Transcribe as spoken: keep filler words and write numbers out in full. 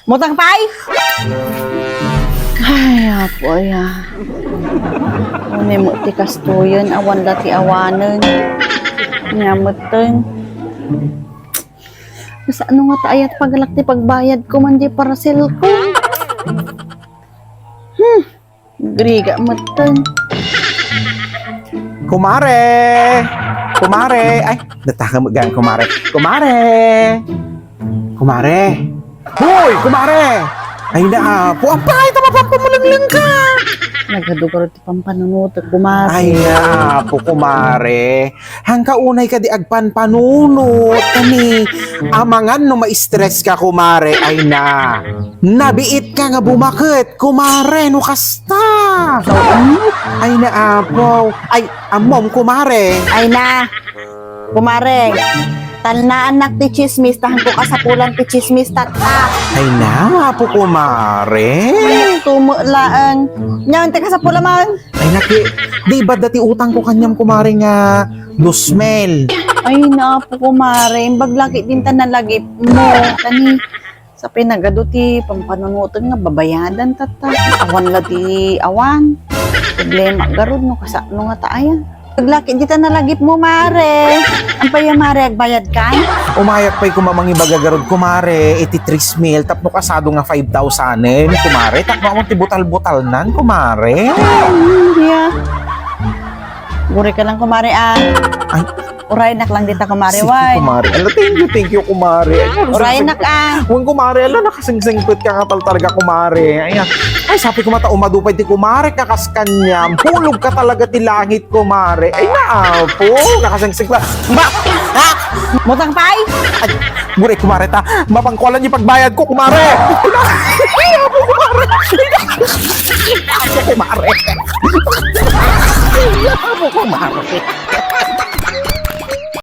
Mutang pay! Ay, apo, ay, ah. Uni mo ti kastoyen, awan la ti awanen. Nya metten. Kasano nga ta ayat paglak ti pagbayad ko man di parcel ko? Hmm. Griga metten. Kumare! Kumare! Ay, dataka met gayam, kumare. Kumare! Kumare! Hoy, kumare! Ay, naapo, apay, ta mapampamulengleng ka! Nagadu garud ti pampanunotek, kumare. Ay, naapo, kumare. Hangka unay kadi agpanpanunot kami. Amangan no ma-stress ka, kumare. Ay na. Nabiit ka nga bumaket, kumare, no kasta. Ay na, apo. Ay, ammom, kumare. Ay na. Kumare. Talnaannak ti chismis, ta hanko kasapulan ti chismis, tatta. Ay na, apo, kumare. Tumo laeng. Nyan, ti kasapulan man. Ay, naki, di ba dati utang ko kaniam, kumare, nga dos mil? Ay, naapo, kumare. Imbag laki din ta nalagip mo. Kani, sa pinagadu ti pampanunoten nga babayadan, tatta. Awan la ti awan. Problema garud no kasano nga ta aya. Imbag laki dita nalagip mo, mare. Ampay, mare, agbayad kan? Umayak pay koma mangibaga garud, kumare, iti tres mil, tapno kasado nga five thousand, kumare, tapno amon ti butal-butalnan, kumare. Ay, iya. Guri ka lang, kumare, ah. Ay. Uraynak lang dita, kumare, sige, way. Kumare. Ala, thank you, thank you, kumare. Ay, uraynak, ah. Wen, kumare, ala, nakasengsengpet ka nga talaga, kumare. Ay, ah. Ay, sabi ko mata, umadu pay ti kumare, kakas kaniam. Hulog ka talaga ti langit, kumare. Ay, naapo. Nakasengseng pa. Ma! Ah! Mutang pay! Ay, guri, kumare, ta. Mapangkualan yung pagbayad ko, kumare. Ay, naapo, kumare. Ay, naapo, kumare. Ay, naapo, kumare.